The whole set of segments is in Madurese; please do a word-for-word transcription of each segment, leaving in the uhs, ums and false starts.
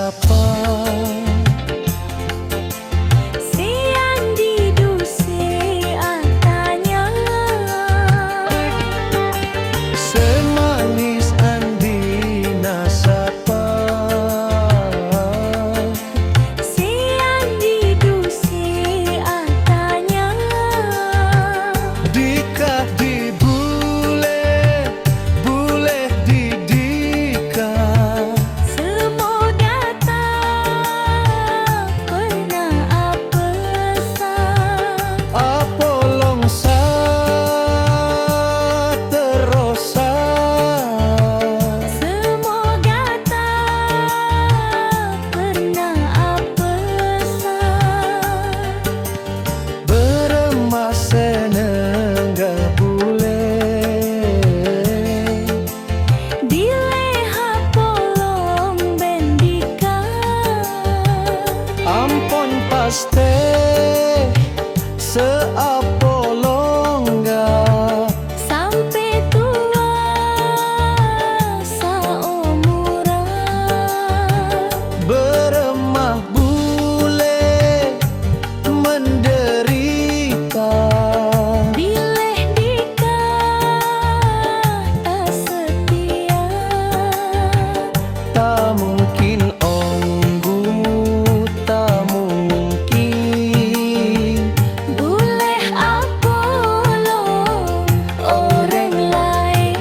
Sapa? Sè andi' dusè atanya. Sè manis andina sapa? Sè andi' dusè atanya. Dhika dhi bulè, bulè dhi dhika. Semoga tak pernah apesa. Apolong saterrosa. Semoga tak pernah apesa. Bârâmma sè nengghâ bulè. Dhilèh apolong bân dhika. Ampon pastè sè apolong ghâ. Sampè' towa saomoran. Bârâmma bulè menderita. Bilâ dhika ta' setia. Ta' mungkin ongghu, ta' mungkin. Bulâ apolong orèng laèn.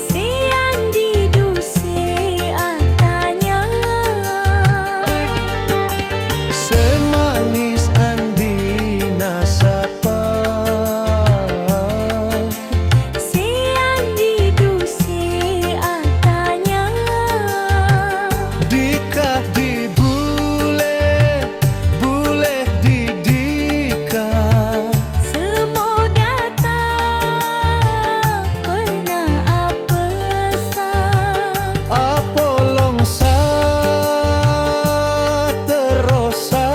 Sè andi' dusè atanya. Sè manis andina sapa? Sè andi' dusè atanya. Dhika dhi bulâ, bulâ dhi dhika. Semoga tak pernah apesa. Apolong saterrosa.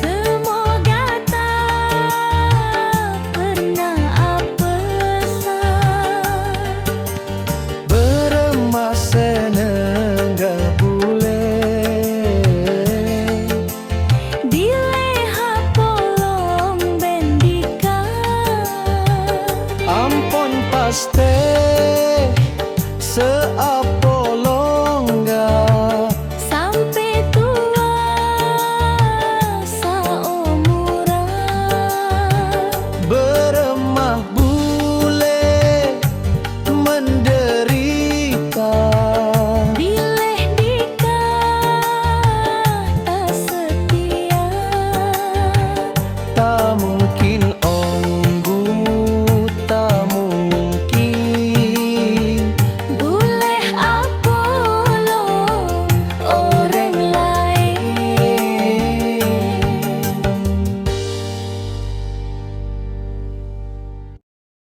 Semoga tak pernah apesa. Bârâmma sè nengghâ bulâ. Dhilèh apolong bân dhika. Ampon pastè sè ap-